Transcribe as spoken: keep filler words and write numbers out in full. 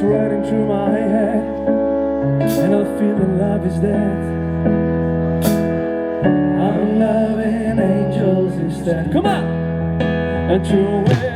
Running through my head, and I'm feeling love is dead. I'm loving angels instead. Come on! And through